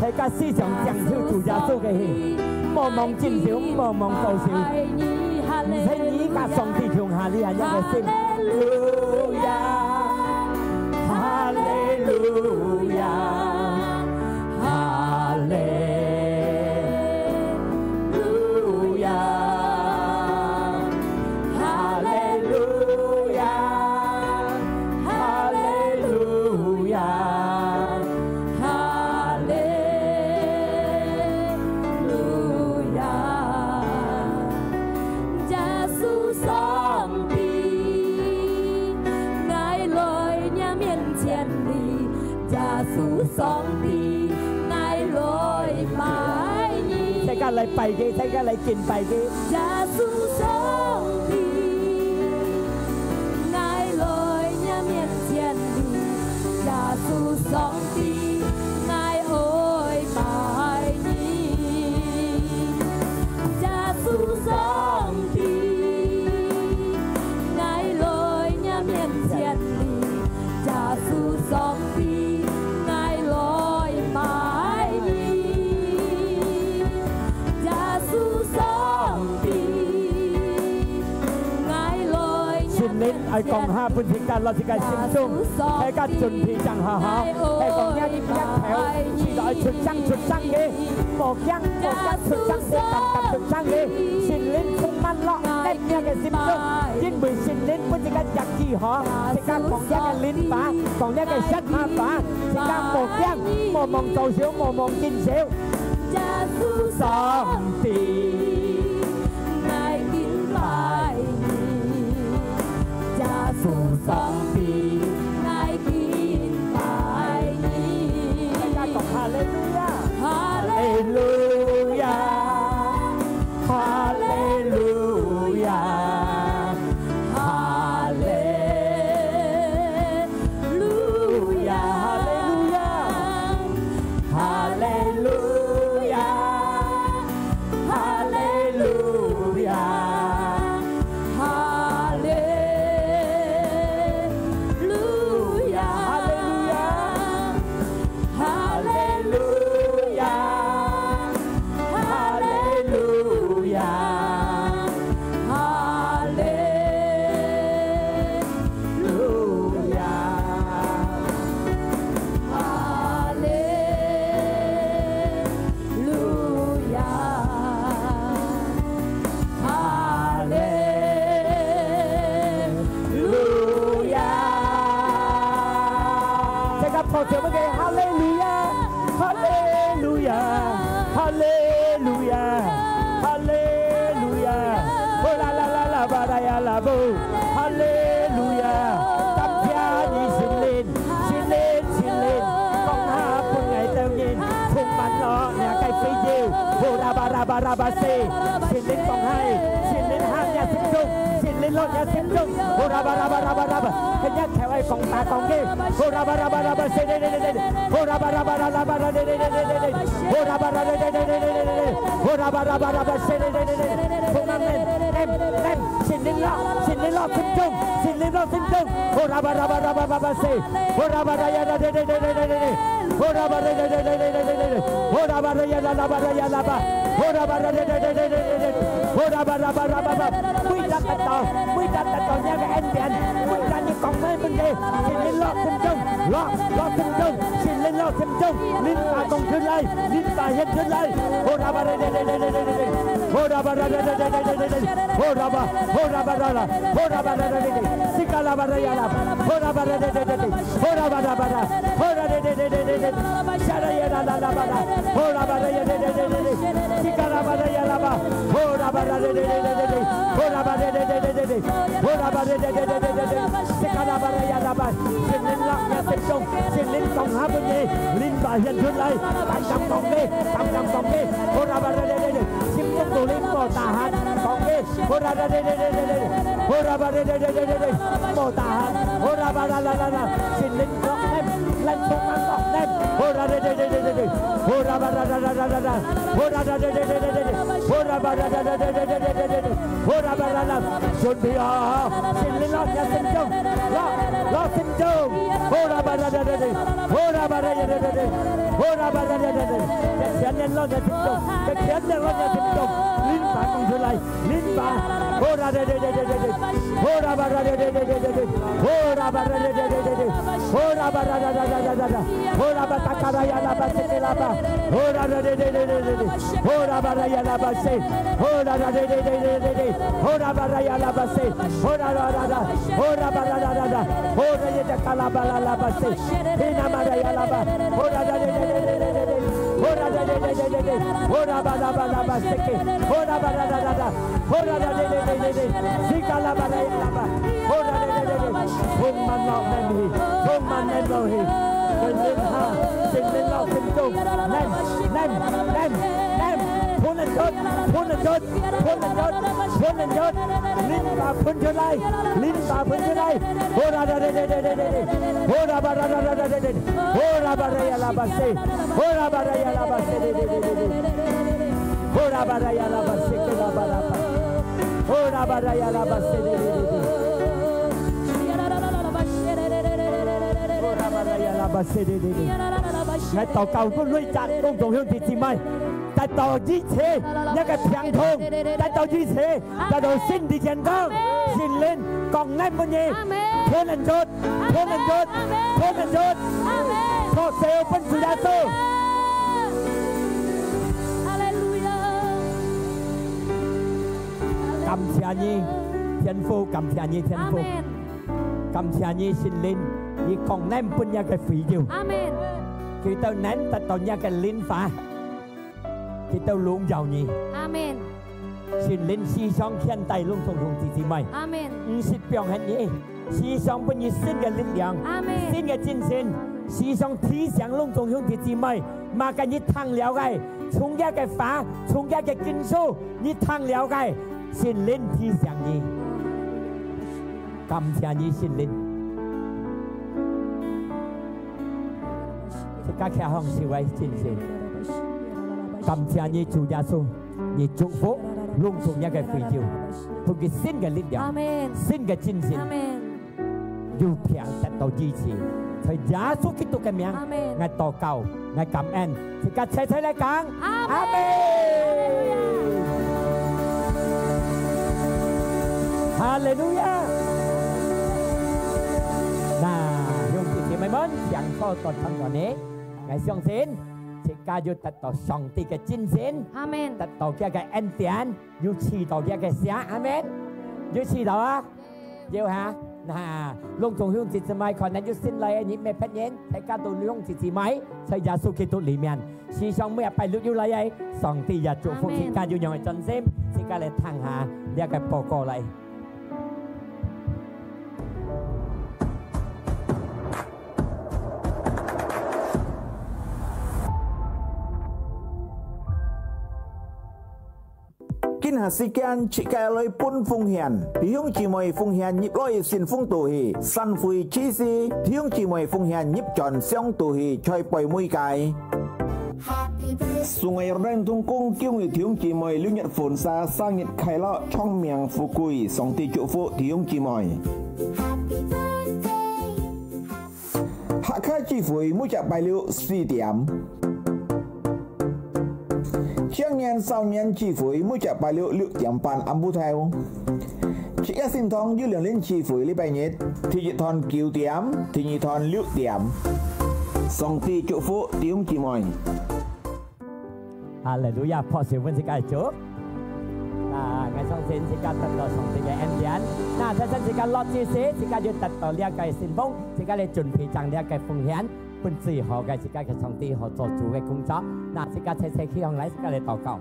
大家時常掌手主耶穌个，莫忘今朝，莫忘早朝。 你係你甲上帝共下，你還有个心。哈利路亞，哈利路亞，哈利路亞，哈利路亞，哈利路亞。 哈利路亞，耶穌上帝，𠊎來若面前哩，耶穌上帝，𠊎來拜你。大家來拜佢，大家來敬拜佢。耶穌上帝，𠊎來若面前哩，耶穌上 帝，𠊎愛拜你。耶穌上帝，𠊎來若面前哩，耶穌上帝，𠊎來拜你。耶穌上帝，𠊎來若面前哩。 愛講下分自家落自家心中，大家準備正好好，係講若，若頭，試著愛出聲出聲个，無驚，無驚出聲个，淡淡出聲个，聖靈充滿落，在若个心中，因為聖靈分自家藥劑好，自家講若个靈話，講若个神話話，自家無驚，莫忘早朝，莫忘今朝。 耶穌上帝，𠊎敬拜你。耶穌上帝，𠊎敬拜你。大家講哈利路亞。哈利路亞，哈利路亞，哈利 路亞，哈利路亞，哈利路亞，哈利路亞，哈利路亞，哈利路亞。 哈利路亞，哈利路亞，哈利路亞，哈利路亞。 哈利路亞！大家拍手分佢，哈利路亞，哈利路亞，哈利路亞，哈利路亞！哦啦啦啦啦，巴拉呀啦布，哈利路亞！感謝你，聖靈。 聖靈，聖靈，降下分𠊎兜人充滿了若个會友。哦啦巴拉巴拉巴西，聖靈降下，聖靈下若心中，聖靈落若心中。哦啦巴拉巴拉巴拉巴，係若頭愛講大講个。哦啦巴拉巴拉巴西哩哩哩哩哩，哦啦巴拉巴拉啦巴啦哩哩哩哩哩哩，哦啦巴啦哩哩哩哩哩哩哩，哦啦巴拉巴拉巴西哩哩哩哩哩，充滿恁，恁，恁，聖靈落，聖靈落心中，聖靈落心中。 哦啦巴拉巴拉巴拉巴西，哦啦巴拉呀啦哩哩哩哩哩哩哩，哦啦巴哩哩哩哩哩哩哩哩，哦啦巴啦呀啦啦巴啦呀啦巴，哦啦巴啦哩哩哩哩哩哩哩，哦啦巴拉巴拉巴巴，每隻得到，每隻得到若个恩典，每隻你講分分佢，聖靈落心中，落，落心中，聖靈落心中，靈話講出來，靈話顯出來，哦啦巴哩哩哩哩哩哩哩，哦啦巴啦哩哩哩哩哩哩，哦啦巴，哦啦巴啦啦。 Hora bara de de de, sika la bara ya la, hora bara de de de de, hora bara bara, hora de de de de de de, shara ya la la la bara, hora bara ya de de de de de, sika la bara ya la ba, hora bara de de de de de de, hora bara de de de de de, hora bara de de de de de, sika la bara ya la ba. 聖靈落若心中，聖靈降下分你，靈話顯出來，單單講个，單單講个，hora bara de de de, 心中無靈無tahan，講个。 Hora da de de de de de de. Hora ba de de de de de de. 無tahan。Hora ba啦啦啦啦。聖靈落恁，恁充滿落恁。Ora bararararara. Ora da de de de de de de. Ora bararararara. Ora barara. 準備好，聖靈落你心中，落，落心中。Ora barararara. Ora barararara. Ora barararara. 聖靈落你心中，聖靈落你心中，靈發放出來。 Limpa. Ora de de de de de de. Ora bara de de de de de de. Ora bara de de de de de. Ora bara da da da da da da. Ora ba ta ka ra ya la ba se ke la ba. Ora da de de de de de de. Ora bara ya la ba se. Ora da de de de de de de. Ora bara ya la ba se. Ora da da da. Ora bara da da da. Ora ye da ka la ba la la ba se. Hina mara ya la ba. Ora da de de de de de de de. Ora da de de de de de. Ora ba la ba la ba se ke. Ora ba la la la la. Ora da de de de de de. Sika la ba la ya la ba. Ora de de de de. 充滿了能力，充滿了能力。聖靈啊，聖靈啊，聖靈，能，能，能，能，不能動，不能動。 噴人出，噴人出，靈把噴出來，靈把噴出來。Ora da de de de de de de. Ora bara da da da de de. Ora bara ya la ba se. Ora bara ya la ba se de de de de de. Ora bara ya la ba se ke la ba la ba. Ora bara ya la ba se de de de de. Ora bara ya la ba se de de de. 來禱告，分類長，攏總兄弟姊妹。 得到醫治，阿們。那個病痛，阿們。得到醫治，阿們。得到身體健康，阿們。聖靈降臨分你，阿們。噴人出，阿們。噴人出，阿們。噴人出，阿們。拍手分主耶穌。哈利路亞。感謝你，天父，感謝你，天父。阿們。感謝你，聖靈，你降臨分你个會友。阿們。佢兜能得到你个靈化。 佢兜榮耀你。阿們。聖靈時常牽帶攏總兄弟姊妹。阿們。毋識放忒你，時常分你新个力量，阿們。新个精神，時常提醒攏總兄弟姊妹，麼个你聽了个，從佢个話，從佢个經書，你聽了个，聖靈提醒你。感謝你，聖靈。 自家擎䟘手來，真心感謝你，主耶穌，你祝福攏總這个會友，分佢新个力量，阿們。新个精神，阿們。有病得到醫治，在耶穌基督个名，阿們。𠊎禱告，𠊎感恩，自家齊齊來講，阿們。阿們。哈利路亞。那，兄弟姊妹們， 享受到當中呢，𠊎相信自家有得到上帝个精神，阿們。得到佢个恩典，有試到佢个聲，阿們。有試到啊？有哈？那，攏總兄弟姊妹，可能有新來个，你乜別人，大家都兄弟姊妹，在耶穌基督裡面，時常每一拜六有來个，上帝也祝福自家有樣个專心，自家來聽下這个報告來。 今下時間，自家來分奉獻，弟兄姊妹奉獻入來信封肚去，散會之時，弟兄姊妹奉獻入轉箱肚去，在背尾个。 送愛認同工，恭喜弟兄姊妹六月份生日快樂，長命富貴，上帝祝福弟兄姊妹。客家聚會每隻拜六四點。青年少年聚會每隻拜六六點半暗晡頭。 自家聖堂有兩輪聚會，禮拜日，第一堂九點，第二堂六點。上帝祝福弟兄姊妹。哈利路亞，拍手分自家个主。啊，𠊎相信自家得到上帝个恩典。那，頭先自家落之時，自家就得到這个信封，自家來準備將這个奉獻，分最好个自家个上帝好做主个工作。那，自家齊齊起䟘來，自家來禱告。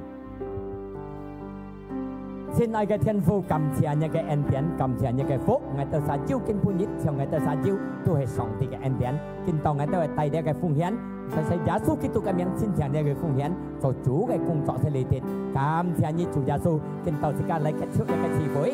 親愛个天父，感謝你个恩典，感謝你个福，𠊎兜儕有今晡日，像𠊎兜儕有，都係上帝个恩典。今到𠊎兜會帶這个奉獻，在，在耶穌基督个名，親像這个奉獻，做主个工作在裡頭。感謝你，主耶穌，今到自家來結束這个聚會。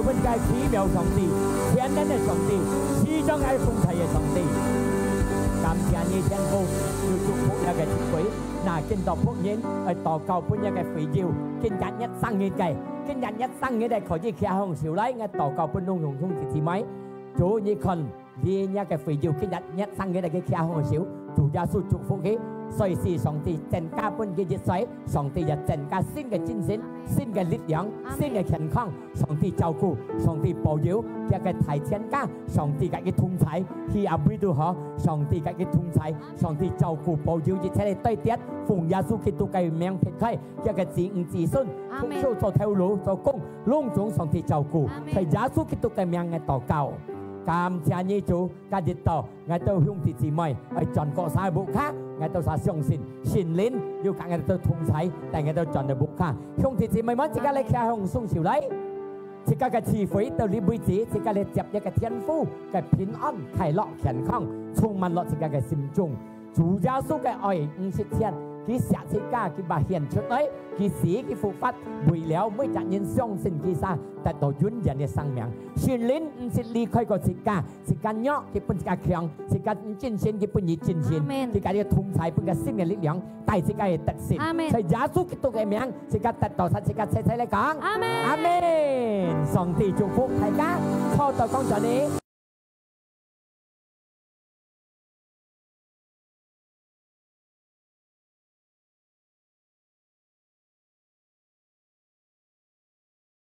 分个奇妙上帝，全能个上帝，四種个豐沛个上帝。感謝你，天父，有祝福這个聚會，那今到僕人，愛禱告分這个會友，今日你生日个，今日你生日个，可以擎䟘手來，𠊎禱告分攏攏兄弟姊妹。主，你看，你這个會友今日你生日个擎䟘手，主耶穌祝福佢，隨時上帝增加分佢一歲，上帝也增加新个精神、新个力量、新个健康。 上帝照顧，上帝保佑，佢个大全家，上帝个佢同在，去哪位都好，上帝个佢同在，上帝照顧保佑一切个對敵，奉耶穌基督个名撇開，佢个子女子孫，阿們。做頭路、做工，攏總上帝照顧，阿們。在耶穌基督个名个禱告。感謝你主，今日到，𠊎兜兄弟姊妹愛轉過儕个屋下，𠊎兜儕相信聖靈有佮𠊎兜同在，帶𠊎兜轉到屋下。兄弟姊妹們，自家來擎䟘雙手來。 自家个聚會到這為止，自家來接一个天父个平安、快樂、健康，充滿落自家个心中。主耶穌个愛毋識天，佢惜自家，佢把獻出來，佢死，佢復活，為了每隻人相信佢儕得到永遠个生命。聖靈毋識離開過自家，自家弱，佢分自家強，自家毋精神，佢分你精神，阿們。佢佮你同在，分个新个力量，帶自家个得勝。阿們。在耶穌基督个名， 自家得到儕，自家齊齊來講。阿們。阿們。上帝祝福大家，坐到講座呢。